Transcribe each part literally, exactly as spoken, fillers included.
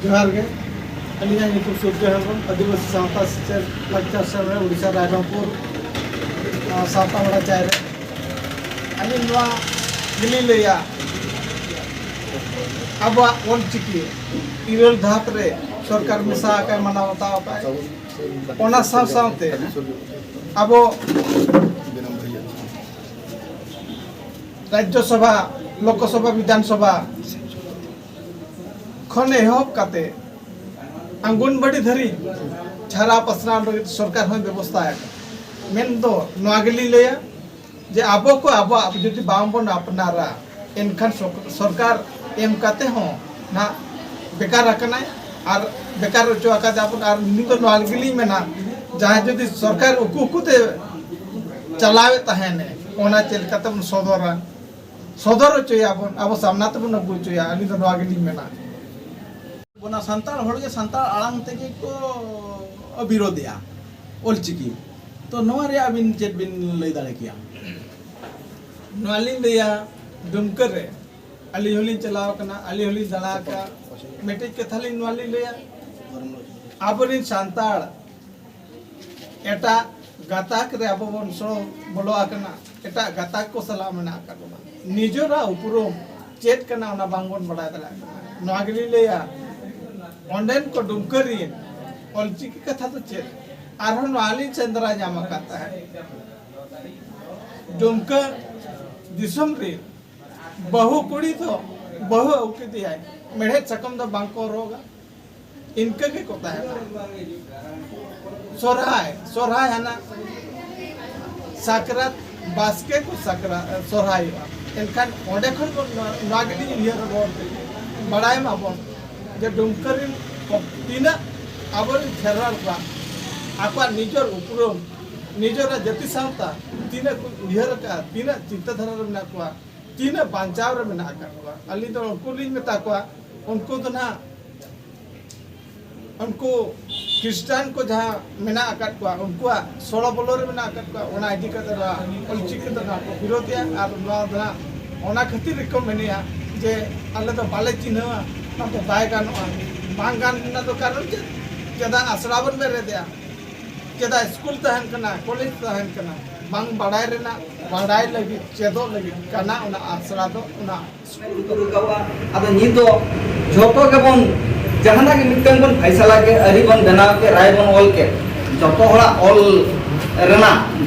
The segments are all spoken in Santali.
ᱡᱚᱦᱟᱨ ᱜᱮ᱾ ᱟᱹᱞᱤᱧᱟᱜ ᱧᱩᱛᱩᱢ ᱥᱩᱨᱡᱚ ᱦᱮᱢᱵᱨᱚᱢ, ᱟᱹᱫᱤᱵᱟᱹᱥᱤ ᱥᱟᱶᱛᱟ ᱥᱮᱪᱮᱫ ᱞᱟᱠᱪᱟᱨ ᱥᱮᱞ ᱨᱮ ᱳᱰᱤᱥᱟ ᱨᱟᱭᱨᱚᱝᱯᱩᱨ, ᱟᱸ, ᱥᱟᱶᱛᱟ ᱢᱚᱲᱟ ᱪᱟᱭ ᱨᱮ᱾ ᱟᱹᱞᱤᱧ ᱱᱚᱣᱟ ᱜᱮᱞᱤᱧ ᱞᱟᱹᱭᱟ, ᱟᱵᱚᱣᱟᱜ ᱚᱞ ᱪᱤᱠᱤ ᱤᱨᱟᱹᱞ ᱫᱷᱟᱯ ᱨᱮ ᱥᱚᱨᱠᱟᱨ ᱢᱮᱥᱟ ᱟᱠᱟᱫ, ᱢᱟᱱᱟᱣ ᱵᱟᱛᱟᱣ ᱟᱠᱟᱫ᱾ ᱚᱱᱟ ᱥᱟᱶ ᱥᱟᱶᱛᱮ ᱟᱵᱚ ᱨᱟᱡᱽᱡᱚ ᱥᱚᱵᱷᱟ, ᱞᱳᱠ ᱥᱚᱵᱷᱟ, ᱵᱤᱫᱷᱟᱱ ᱥᱚᱵᱷᱟ ᱠᱷᱚᱱ ᱮᱦᱚᱵ ᱠᱟᱛᱮ ᱟᱝᱜᱚᱱᱵᱟᱲᱤ ᱫᱷᱟᱹᱨᱤᱡ ᱪᱷᱟᱨᱟᱣ ᱯᱟᱥᱱᱟᱣ ᱞᱟᱹᱜᱤᱫ ᱥᱚᱨᱠᱟᱨ ᱦᱚᱸᱭ ᱵᱮᱵᱚᱥᱛᱷᱟ ᱟᱠᱟᱫᱟ᱾ ᱢᱮᱱᱫᱚ ᱱᱚᱣᱟ ᱜᱮᱞᱤᱧ ᱞᱟᱹᱭᱟ ᱡᱮ ᱟᱵᱚ ᱠᱚ ᱟᱵᱚᱣᱟᱜ ᱡᱩᱫᱤ ᱵᱟᱝ ᱵᱚᱱ ᱟᱯᱱᱟᱨᱟ, ᱮᱱᱠᱷᱟᱱ ᱥᱚᱨ-, ᱥᱚᱨᱠᱟᱨ ᱮᱢ ᱠᱟᱛᱮ ᱦᱚᱸ ᱱᱟᱦᱟᱜ ᱵᱮᱠᱟᱨ ᱟᱠᱟᱱᱟᱭ ᱟᱨ ᱵᱮᱠᱟᱨ ᱦᱚᱪᱚ ᱟᱠᱟᱫᱟ ᱵᱚᱱ᱾ ᱟᱨ ᱱᱤᱛ ᱫᱚ ᱱᱚᱣᱟ ᱜᱮᱞᱤᱧ ᱢᱮᱱᱟ, ᱡᱟᱦᱟᱸᱭ ᱡᱩᱫᱤ ᱥᱚᱨᱠᱟᱨ ᱩᱠᱩ ᱩᱠᱩ ᱛᱮ ᱪᱟᱞᱟᱣᱮᱫ ᱛᱟᱦᱮᱱᱮ, ᱚᱱᱟ ᱪᱮᱫ ᱞᱮᱠᱟᱛᱮ ᱵᱚᱱ ᱥᱚᱫᱚᱨᱟ, ᱥᱚᱫᱚᱨ ᱦᱚᱪᱚᱭᱟᱵᱚᱱ, ᱟᱵᱚ ᱥᱟᱢᱱᱟ ᱛᱮᱵᱚᱱ ᱟᱹᱜᱩ ᱦᱚᱪᱚᱭᱟ᱾ ᱟᱹᱞᱤᱧ ᱫᱚ ᱱᱚᱣᱟ ᱜᱮᱞᱤᱧ ᱢᱮᱱᱟ᱾ ᱚᱱᱟ ᱥᱟᱱᱛᱟᱲ ᱦᱚᱲ ᱜᱮ ᱥᱟᱱᱛᱟᱲ ᱟᱲᱟᱝ ᱛᱮᱜᱮ ᱠᱚ ᱵᱤᱨᱳᱫᱮᱜᱼᱟ ᱚᱞᱪᱤᱠᱤ᱾ ᱛᱚ ᱱᱚᱣᱟ ᱨᱮᱭᱟᱜ ᱟᱹᱵᱤᱱ ᱪᱮᱫ ᱵᱤᱱ ᱞᱟᱹᱭ ᱫᱟᱲᱮ ᱠᱮᱭᱟ? ᱱᱚᱣᱟ ᱞᱤᱧ ᱞᱟᱹᱭᱟ, ᱰᱩᱢᱠᱟᱹ ᱨᱮ ᱟᱹᱞᱤᱧ ᱦᱚᱸᱞᱤᱧ ᱪᱟᱞᱟᱣ ᱟᱠᱟᱱᱟ, ᱟᱹᱞᱤᱧ ᱦᱚᱸᱞᱤᱧ ᱫᱟᱬᱟ ᱟᱠᱟᱫᱼᱟ᱾ ᱢᱤᱫᱴᱤᱡ ᱠᱟᱛᱷᱟ ᱞᱤᱧ ᱱᱚᱣᱟ ᱞᱤᱧ ᱞᱟᱹᱭᱟ, ᱟᱵᱚᱨᱮᱱ ᱥᱟᱱᱛᱟᱲ ᱮᱴᱟᱜ ᱜᱟᱛᱟᱠ ᱨᱮ ᱟᱵᱚ ᱵᱚᱱ ᱥᱚᱲᱚ ᱵᱚᱞᱚ ᱟᱠᱟᱱᱟ, ᱮᱴᱟᱜ ᱜᱟᱛᱟᱠ ᱠᱚ ᱥᱟᱞᱟᱜ ᱢᱮᱱᱟᱜ ᱟᱠᱟᱫ ᱵᱚᱱᱟ᱾ ᱱᱤᱡᱮᱨᱟᱜ ᱩᱯᱨᱩᱢ ᱪᱮᱫ ᱠᱟᱱᱟ, ᱚᱱᱟ ᱵᱟᱝᱵᱚᱱ ᱵᱟᱲᱟᱭ ᱫᱟᱲᱮᱭᱟᱜ ᱠᱟᱱᱟ᱾ ᱱᱚᱣᱟ ᱜᱮᱞᱤᱧ ᱞᱟᱹᱭᱟ, ᱚᱸᱰᱮᱱ ᱠᱚ ᱰᱩᱢᱠᱟᱹ ᱨᱤᱱ ᱚᱞᱪᱤᱠᱤ ᱠᱟᱛᱷᱟ ᱫᱚ ᱪᱮᱫ, ᱟᱨᱦᱚᱸ ᱱᱚᱣᱟ ᱞᱤᱧ ᱥᱮᱸᱫᱽᱨᱟ ᱧᱟᱢ ᱟᱠᱟᱫ ᱛᱟᱦᱮᱸᱫ, ᱰᱩᱢᱠᱟᱹ ᱫᱤᱥᱚᱢ ᱨᱤᱱ ᱵᱟᱹᱦᱩ ᱠᱩᱲᱤ ᱫᱚ ᱵᱟᱹᱦᱩ ᱟᱹᱜᱩ ᱠᱮᱫᱮᱭᱟᱭ, ᱢᱮᱲᱦᱮᱫ ᱥᱟᱠᱟᱢ ᱫᱚ ᱵᱟᱝ ᱠᱚ ᱨᱚᱜᱟ, ᱤᱱᱠᱟᱹ ᱜᱮᱠᱚ ᱛᱟᱦᱮᱱᱟ᱾ ᱥᱚᱨᱦᱟᱭ, ᱥᱚᱨᱦᱟᱭ ᱦᱟᱱᱟ ᱥᱟᱠᱨᱟᱛ ᱵᱟᱥᱠᱮ ᱠᱚ ᱥᱟᱠᱨᱟᱛ, ᱥᱚᱨᱦᱟᱭᱚᱜᱼᱟ᱾ ᱮᱱᱠᱷᱟᱱ ᱚᱸᱰᱮ ᱠᱷᱚᱱ ᱵᱚᱱ ᱱᱚᱣᱟ, ᱱᱚᱣᱟ ᱜᱮᱞᱤᱧ ᱩᱭᱦᱟᱹᱨ ᱨᱚᱲ ᱵᱟᱲᱟᱭ ᱢᱟᱵᱚᱱ ᱡᱮ ᱰᱩᱢᱠᱟᱹ ᱨᱮᱱ ᱛᱤᱱᱟᱹᱜ ᱟᱵᱚᱨᱮᱱ ᱠᱷᱮᱨᱣᱟᱲ ᱠᱚᱣᱟᱜ ᱟᱠᱚᱣᱟᱜ ᱱᱤᱡᱚᱨ ᱩᱯᱨᱩᱢ, ᱱᱤᱡᱚᱨᱟᱜ ᱡᱟᱹᱛᱤ ᱥᱟᱶᱛᱟ ᱛᱤᱱᱟᱹᱜ ᱠᱚ ᱩᱭᱦᱟᱹᱨ ᱟᱠᱟᱫᱼᱟ, ᱛᱤᱱᱟᱹᱜ ᱪᱤᱱᱛᱟᱹ ᱫᱷᱟᱨᱟ ᱨᱮ ᱢᱮᱱᱟᱜ ᱠᱚᱣᱟ, ᱛᱤᱱᱟᱹᱜ ᱵᱟᱧᱪᱟᱣ ᱨᱮ ᱢᱮᱱᱟᱜ ᱟᱠᱟᱫ ᱠᱚᱣᱟ᱾ ᱟᱹᱞᱤᱧ ᱫᱚ ᱩᱱᱠᱩ ᱞᱤᱧ ᱢᱮᱛᱟ ᱠᱚᱣᱟ, ᱩᱱᱠᱩ ᱫᱚ ᱱᱟᱦᱟᱜ ᱩᱱᱠᱩ ᱠᱷᱨᱤᱥᱴᱟᱱ ᱠᱚ ᱡᱟᱦᱟᱸ ᱢᱮᱱᱟᱜ ᱟᱠᱟᱫ ᱠᱚᱣᱟ, ᱩᱱᱠᱩᱣᱟᱜ ᱥᱚᱲᱚ ᱵᱚᱞᱚ ᱨᱮ ᱢᱮᱱᱟᱜ ᱟᱠᱟᱫ ᱠᱚᱣᱟ, ᱚᱱᱟ ᱤᱫᱤ ᱠᱟᱛᱮ ᱱᱚᱣᱟ ᱚᱞᱪᱤᱠᱤ ᱫᱚ ᱱᱟᱦᱟᱜ ᱠᱚ ᱵᱤᱨᱳᱫᱷᱮᱜᱼᱟ᱾ ᱟᱨ ᱱᱚᱣᱟ ᱫᱚ ᱱᱟᱦᱟᱜ ᱚᱱᱟ ᱠᱷᱟᱹᱛᱤᱨ ᱜᱮᱠᱚ ᱢᱮᱱᱮᱜᱼᱟ ᱡᱮ ᱟᱞᱮ ᱫᱚ ᱵᱟᱞᱮ ᱪᱤᱱᱦᱟᱹᱣᱟ, ᱚᱱᱟ ᱫᱚ ᱵᱟᱭ ᱜᱟᱱᱚᱜᱼᱟ, ᱵᱟᱝ ᱜᱟᱱ ᱨᱮᱱᱟᱜ ᱫᱚ ᱠᱟᱨᱚᱱ ᱪᱮᱫ? ᱪᱮᱫᱟᱜ ᱟᱥᱲᱟ ᱵᱚᱱ ᱵᱮᱨᱮᱫᱮᱜᱼᱟ? ᱪᱮᱫᱟᱜ ᱥᱠᱩᱞ ᱛᱟᱦᱮᱱ ᱠᱟᱱᱟ, ᱠᱚᱞᱮᱡᱽ ᱛᱟᱦᱮᱱ ᱠᱟᱱᱟ? ᱵᱟᱝ ᱵᱟᱲᱟᱭ ᱨᱮᱱᱟᱜ, ᱵᱟᱲᱟᱭ ᱞᱟᱹᱜᱤᱫ, ᱪᱮᱫᱚᱜ ᱞᱟᱹᱜᱤᱫ ᱠᱟᱱᱟ ᱚᱱᱟ ᱟᱥᱲᱟ ᱫᱚ, ᱚᱱᱟ ᱥᱠᱩᱞ ᱫᱚ᱾ ᱨᱟᱠᱟᱵᱼᱟ᱾ ᱟᱫᱚ ᱱᱤᱛ ᱫᱚ ᱡᱷᱚᱛᱚ ᱜᱮᱵᱚᱱ, ᱡᱟᱦᱟᱱᱟᱜ ᱜᱮ ᱢᱤᱫᱴᱟᱝ ᱵᱚᱱ ᱯᱷᱟᱭᱥᱟᱞᱟ ᱠᱮᱫ, ᱟᱹᱨᱤ ᱵᱚᱱ ᱵᱮᱱᱟᱣ ᱠᱮᱫ, ᱨᱟᱭ ᱵᱚᱱ ᱚᱞ ᱠᱮᱫ, ᱡᱷᱚᱛᱚ ᱦᱚᱲᱟᱜ ᱚᱞ ᱨᱮᱱᱟᱜ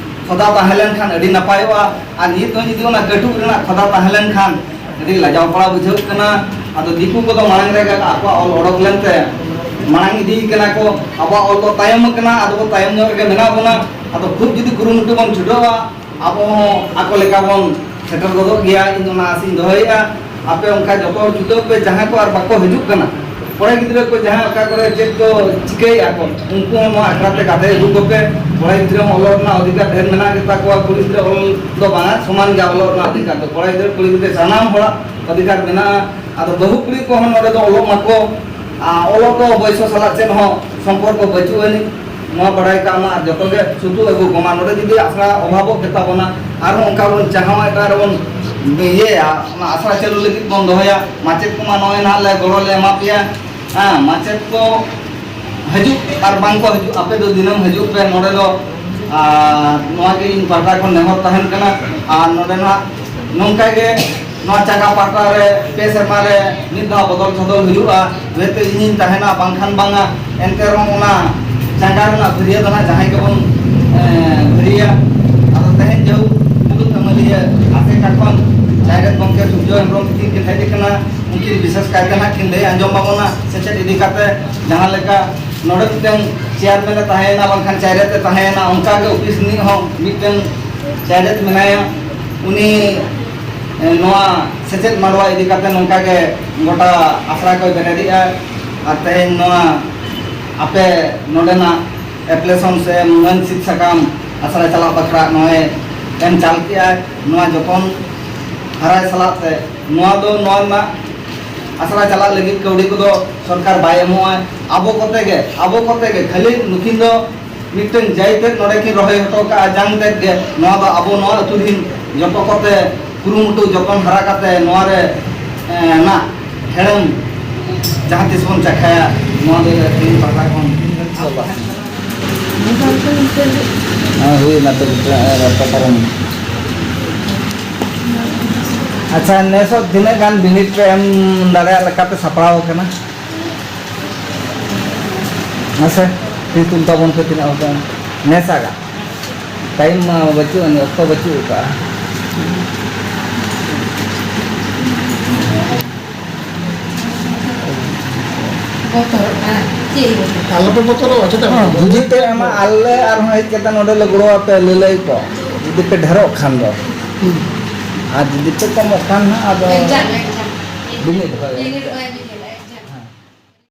ᱠᱷᱚᱫᱟ ᱛᱟᱦᱮᱸ ᱞᱮᱱᱠᱷᱟᱱ ᱟᱹᱰᱤ ᱱᱟᱯᱟᱭᱚᱜᱼᱟ᱾ ᱟᱨ ᱱᱤᱛ ᱦᱚᱸ ᱡᱩᱫᱤ ᱚᱱᱟ ᱠᱟᱹᱴᱩᱵ ᱨᱮᱱᱟᱜ ᱠᱷᱚᱫᱟ ᱛᱟᱦᱮᱸ ᱞᱮᱱᱠᱷᱟᱱ ᱟᱹᱰᱤ ᱞᱟᱡᱟᱣ ᱯᱟᱲᱟ ᱵᱩᱡᱷᱟᱹᱜ ᱠᱟᱱᱟ᱾ ᱟᱫᱚ ᱫᱤᱠᱩ ᱠᱚᱫᱚ ᱢᱟᱲᱟᱝ ᱨᱮᱜᱮ ᱟᱠᱚᱣᱟᱜ ᱚᱞ ᱚᱰᱚᱠ ᱞᱮᱱᱛᱮ ᱢᱟᱲᱟᱝ ᱤᱫᱤ ᱠᱟᱱᱟ ᱠᱚ᱾ ᱟᱵᱚᱣᱟᱜ ᱚᱞ ᱫᱚ ᱛᱟᱭᱚᱢ ᱟᱠᱟᱱᱟ, ᱟᱫᱚ ᱵᱚ ᱛᱟᱭᱚᱢ ᱧᱚᱜ ᱨᱮᱜᱮ ᱢᱮᱱᱟᱜ ᱵᱚᱱᱟ᱾ ᱟᱫᱚ ᱠᱷᱩᱵ ᱡᱩᱫᱤ ᱠᱩᱨᱩᱢᱩᱴᱩ ᱵᱚᱱ ᱪᱷᱩᱴᱟᱹᱣᱟ, ᱟᱵᱚ ᱦᱚᱸ ᱟᱠᱚ ᱞᱮᱠᱟ ᱵᱚᱱ ᱥᱮᱴᱮᱨ ᱜᱚᱫᱚᱜ ᱜᱮᱭᱟ, ᱤᱧ ᱚᱱᱟ ᱟᱥᱤᱧ ᱫᱚᱦᱚᱭᱮᱫᱼᱟ᱾ ᱟᱯᱮ ᱚᱱᱠᱟ ᱡᱚᱛᱚ ᱦᱚᱲ ᱪᱷᱩᱴᱟᱹᱣ ᱯᱮ, ᱡᱟᱦᱟᱸᱭ ᱠᱚ ᱟᱨ ᱵᱟᱠᱚ ᱦᱤᱡᱩᱜ ᱠᱟᱱᱟ, ᱠᱚᱲᱟ ᱜᱤᱫᱽᱨᱟᱹ ᱠᱚ ᱡᱟᱦᱟᱸ ᱚᱠᱟ ᱠᱚᱨᱮ ᱪᱮᱫ ᱠᱚ ᱪᱤᱠᱟᱹᱭᱮᱫᱼᱟ ᱠᱚ, ᱩᱱᱠᱩ ᱦᱚᱸ ᱱᱚᱣᱟ ᱟᱠᱷᱲᱟ ᱛᱮ ᱜᱟᱛᱮ ᱟᱹᱜᱩ ᱠᱚᱯᱮ᱾ ᱠᱚᱲᱟ ᱜᱤᱫᱽᱨᱟᱹ ᱦᱚᱸ ᱚᱞᱚᱜ ᱨᱮᱱᱟᱜ ᱚᱫᱷᱤᱠᱟᱨ ᱰᱷᱮᱨ ᱢᱮᱱᱟᱜ ᱜᱮᱛᱟ ᱠᱚᱣᱟ, ᱠᱩᱲᱤ ᱜᱤᱫᱽᱨᱟᱹ ᱚᱞ ᱫᱚ ᱵᱟᱝᱟ, ᱥᱚᱢᱟᱱ ᱜᱮᱭᱟ ᱚᱞᱚᱜ ᱨᱮᱱᱟᱜ ᱚᱫᱷᱤᱠᱟᱨ ᱫᱚ᱾ ᱠᱚᱲᱟ ᱜᱤᱫᱽᱨᱟᱹ, ᱠᱩᱲᱤ ᱜᱤᱫᱽᱨᱟᱹ ᱥᱟᱱᱟᱢ ᱦᱚᱲᱟᱜ ᱚᱫᱷᱤᱠᱟᱨ ᱢᱮᱱᱟᱜᱼᱟ᱾ ᱟᱫᱚ ᱵᱟᱹᱦᱩ ᱠᱩᱲᱤ ᱠᱚᱦᱚᱸ ᱱᱚᱰᱮ ᱫᱚ ᱚᱞᱚᱜ ᱢᱟᱠᱚ, ᱟᱨ ᱚᱞᱚᱜ ᱫᱚ ᱵᱚᱭᱥᱚ ᱥᱟᱞᱟᱜ ᱪᱮᱫ ᱦᱚᱸ ᱥᱚᱢᱯᱚᱨᱠᱚ ᱵᱟᱹᱪᱩᱜ ᱟᱹᱱᱤᱡ᱾ ᱱᱚᱣᱟ ᱵᱟᱲᱟᱭ ᱠᱟᱜ ᱢᱟ, ᱟᱨ ᱡᱚᱛᱚ ᱜᱮ ᱥᱩᱛᱩᱜ ᱟᱹᱜᱩ ᱠᱚᱢᱟ᱾ ᱱᱚᱰᱮ ᱡᱩᱫᱤ ᱟᱥᱲᱟ ᱚᱵᱷᱟᱵᱚᱜ ᱜᱮᱛᱟ ᱵᱚᱱᱟ, ᱟᱨᱦᱚᱸ ᱚᱱᱠᱟ ᱵᱚᱱ ᱪᱟᱦᱟᱣᱟ ᱮᱴᱟᱜ ᱨᱮᱵᱚᱱ ᱤᱭᱟᱹᱭᱟ, ᱚᱱᱟ ᱟᱥᱲᱟ ᱪᱟᱹᱞᱩ ᱞᱟᱹᱜᱤᱫ ᱵᱚᱱ ᱫᱚᱦᱚᱭᱟ᱾ ᱢᱟᱪᱮᱫ ᱠᱚᱢᱟ ᱱᱚᱜᱼᱚᱭ ᱱᱟᱦᱟᱜ ᱞᱮ ᱜᱚᱲᱚ ᱞᱮ ᱮᱢᱟ ᱯᱮᱭᱟ᱾ ᱦᱮᱸ, ᱢᱟᱪᱮᱫ ᱠᱚ ᱦᱤᱡᱩᱜ ᱟᱨ ᱵᱟᱝ ᱠᱚ ᱦᱤᱡᱩᱜ, ᱟᱯᱮ ᱫᱚ ᱫᱤᱱᱟᱹᱢ ᱦᱤᱡᱩᱜ ᱯᱮ ᱱᱚᱰᱮ ᱫᱚ᱾ ᱟᱨ ᱱᱚᱣᱟ ᱜᱮ ᱤᱧ ᱯᱟᱦᱴᱟ ᱠᱷᱚᱱ ᱱᱮᱦᱚᱨ ᱛᱟᱦᱮᱱ ᱠᱟᱱᱟ᱾ ᱟᱨ ᱱᱚᱰᱮ ᱱᱟᱜ ᱱᱚᱝᱠᱟ ᱜᱮ ᱱᱚᱣᱟ ᱪᱟᱸᱜᱟ ᱯᱟᱦᱴᱟ ᱨᱮ ᱯᱮ ᱥᱮᱨᱢᱟ ᱨᱮ ᱢᱤᱫ ᱫᱷᱟᱣ ᱵᱚᱫᱚᱞ ᱥᱚᱫᱚᱞ ᱦᱩᱭᱩᱜᱼᱟ᱾ ᱦᱚᱭᱛᱳ ᱤᱧᱤᱧ ᱛᱟᱦᱮᱱᱟ, ᱵᱟᱝᱠᱷᱟᱱ ᱵᱟᱝᱟ, ᱮᱱᱛᱮ ᱨᱮᱦᱚᱸ ᱚᱱᱟ ᱪᱟᱸᱜᱟ ᱨᱮᱱᱟᱜ ᱵᱷᱟᱹᱨᱭᱟᱹ ᱫᱚ ᱱᱟᱜ ᱡᱟᱦᱟᱸᱭ ᱜᱮᱵᱚᱱ, ᱮ, ᱵᱷᱟᱹᱨᱭᱟᱹᱭᱟ᱾ ᱟᱫᱚ ᱛᱮᱦᱮᱧ ᱡᱮᱦᱮᱛᱩ ᱢᱩᱞᱩᱠ ᱟᱹᱢᱟᱹᱞᱤᱭᱟᱹ ᱟᱥᱮᱠᱟ ᱠᱷᱚᱱ ᱡᱟᱭᱨᱮᱛ ᱜᱚᱢᱠᱮ ᱥᱩᱨᱡᱚ ᱦᱮᱢᱵᱨᱚᱢ ᱛᱤᱠᱤᱱ ᱠᱤᱱ ᱦᱮᱡ ᱟᱠᱟᱱᱟ, ᱩᱱᱠᱤᱱ ᱵᱤᱥᱮᱥ ᱠᱟᱭᱛᱮ ᱱᱟᱜ ᱠᱤᱱ ᱞᱟᱹᱭ ᱟᱸᱡᱚᱢ ᱟᱵᱚᱱᱟ ᱥᱮᱪᱮᱫ ᱤᱫᱤ ᱠᱟᱛᱮ᱾ ᱡᱟᱦᱟᱸ ᱞᱮᱠᱟ ᱱᱚᱰᱮ ᱢᱤᱫᱴᱮᱱ ᱪᱮᱭᱟᱨᱢᱮᱱ ᱮ ᱛᱟᱦᱮᱸᱭᱮᱱᱟ, ᱵᱟᱝᱠᱷᱟᱱ ᱪᱟᱭᱨᱮᱛ ᱮ ᱛᱟᱦᱮᱸᱭᱮᱱᱟ, ᱚᱱᱠᱟᱜᱮ ᱚᱯᱷᱤᱥ ᱨᱤᱱᱤᱡ ᱦᱚᱸ ᱢᱤᱫᱴᱮᱱ ᱪᱟᱭᱨᱮᱛ ᱢᱮᱱᱟᱭᱟ᱾ ᱩᱱᱤ, ᱮ, ᱱᱚᱣᱟ ᱥᱮᱪᱮᱫ ᱢᱟᱰᱣᱟ ᱤᱫᱤ ᱠᱟᱛᱮ ᱱᱚᱝᱠᱟ ᱜᱮ ᱜᱚᱴᱟ ᱟᱥᱲᱟ ᱠᱚᱭ ᱵᱮᱨᱮᱫᱮᱜᱼᱟ᱾ ᱟᱨ ᱛᱮᱦᱮᱧ ᱱᱚᱣᱟ ᱟᱯᱮ ᱱᱚᱰᱮᱱᱟᱜ ᱮᱯᱞᱮᱥᱚᱱ ᱥᱮ ᱢᱟᱹᱱ ᱥᱤᱫ ᱥᱟᱠᱟᱢ ᱟᱥᱲᱟ ᱪᱟᱞᱟᱜ ᱵᱟᱠᱷᱨᱟ ᱱᱚᱜᱼᱚᱭ ᱮᱢ ᱪᱟᱞ ᱠᱮᱜᱼᱟ᱾ ᱱᱚᱣᱟ ᱡᱚᱛᱚᱱ ᱦᱟᱨᱟᱭ ᱥᱟᱞᱟᱜ ᱛᱮ ᱱᱚᱣᱟ ᱫᱚ, ᱱᱚᱣᱟ ᱨᱮᱱᱟᱜ ᱟᱥᱲᱟ ᱪᱟᱞᱟᱜ ᱞᱟᱹᱜᱤᱫ ᱠᱟᱹᱣᱰᱤ ᱠᱚᱫᱚ ᱥᱚᱨᱠᱟᱨ ᱵᱟᱭ ᱮᱢᱚᱜᱼᱟ᱾ ᱟᱵᱚ ᱠᱚᱛᱮ ᱜᱮ, ᱟᱵᱚ ᱠᱚᱛᱮ ᱜᱮ, ᱠᱷᱟᱹᱞᱤ ᱱᱩᱠᱤᱱ ᱫᱚ ᱢᱤᱫᱴᱟᱝ ᱡᱟᱭ ᱛᱮᱫ ᱱᱚᱰᱮ ᱠᱤᱱ ᱨᱚᱦᱚᱭ ᱦᱚᱴᱚ ᱠᱟᱜᱼᱟ, ᱡᱟᱝ ᱛᱮᱫ ᱜᱮ᱾ ᱱᱚᱣᱟ ᱫᱚ ᱟᱵᱚ ᱱᱚᱣᱟ ᱟᱹᱛᱩ ᱨᱤᱱ ᱡᱚᱛᱚ ᱠᱚᱛᱮ ᱠᱩᱨᱩᱢᱩᱴᱩ ᱡᱚᱛᱚᱱ ᱦᱟᱨᱟ ᱠᱟᱛᱮ ᱱᱚᱣᱟ ᱨᱮ, ᱮ, ᱱᱟᱜ ᱦᱮᱲᱮᱢ ᱡᱟᱦᱟᱸ ᱛᱤᱥ ᱵᱚᱱ ᱪᱟᱠᱷᱟᱭᱟ, ᱱᱚᱣᱟ ᱫᱚ ᱟᱹᱠᱷᱨᱤᱧ ᱯᱟᱦᱴᱟ ᱠᱷᱚᱱ᱾ ᱦᱮᱸ, ᱦᱩᱭ ᱮᱱᱟ ᱛᱚ, ᱜᱟᱯᱟ ᱯᱟᱨᱚᱢ᱾ ᱟᱪᱪᱷᱟ, ᱱᱮᱥ ᱦᱚᱸ ᱛᱤᱱᱟᱹᱜ ᱜᱟᱱ ᱵᱤᱱᱤᱰ ᱨᱮ ᱮᱢ ᱫᱟᱲᱮᱭᱟᱜ ᱞᱮᱠᱟᱛᱮ ᱥᱟᱯᱲᱟᱣ ᱟᱠᱟᱱᱟ? ᱢᱟᱥᱮ, ᱛᱤ ᱛᱩᱞ ᱛᱟᱵᱚᱱ ᱯᱮ, ᱛᱤᱱᱟᱹᱜ ᱦᱚᱲ ᱠᱚ ᱮᱢ? ᱱᱮᱥᱟᱜᱟᱜ ᱴᱟᱭᱤᱢ ᱢᱟ ᱵᱟᱹᱪᱩᱜ ᱟᱹᱱᱤᱡ, ᱚᱠᱛᱚ ᱵᱟᱹᱪᱩᱜ ᱟᱠᱟᱫᱼᱟ᱾ ᱵᱚᱛᱚᱨᱚᱜ ᱠᱟᱱᱟ᱾ ᱪᱮᱫ ᱤᱧ ᱵᱚᱛᱚᱨᱚᱜ ᱠᱟᱱᱟ? ᱟᱞᱚᱯᱮ ᱵᱚᱛᱚᱨᱚᱜᱼᱟ, ᱪᱮᱫᱟᱜ ᱵᱚᱛᱚᱨᱚᱜᱼᱟ? ᱡᱩᱫᱤ ᱯᱮ ᱮᱢᱟ, ᱟᱞᱮ ᱟᱨᱦᱚᱸ ᱦᱮᱡ ᱠᱟᱛᱮ ᱱᱚᱰᱮ ᱞᱮ ᱜᱚᱲᱚ ᱟᱯᱮᱭᱟ, ᱞᱟᱹᱞᱟᱹᱭ ᱠᱚ, ᱡᱩᱫᱤ ᱯᱮ ᱰᱷᱮᱨᱚᱜ ᱠᱷᱟᱱ ᱫᱚ᱾ ᱦᱩᱸ᱾ ᱟᱨ ᱡᱩᱫᱤ ᱯᱮ ᱠᱚᱢᱚᱜ ᱠᱷᱟᱱ ᱦᱟᱸᱜ, ᱟᱫᱚ ᱮᱠᱡᱟᱢ, ᱮᱠᱡᱟᱢ᱾ ᱵᱤᱱᱤᱰ ᱦᱳᱭ᱾ ᱵᱤᱱᱤᱰ ᱦᱳᱭ᱾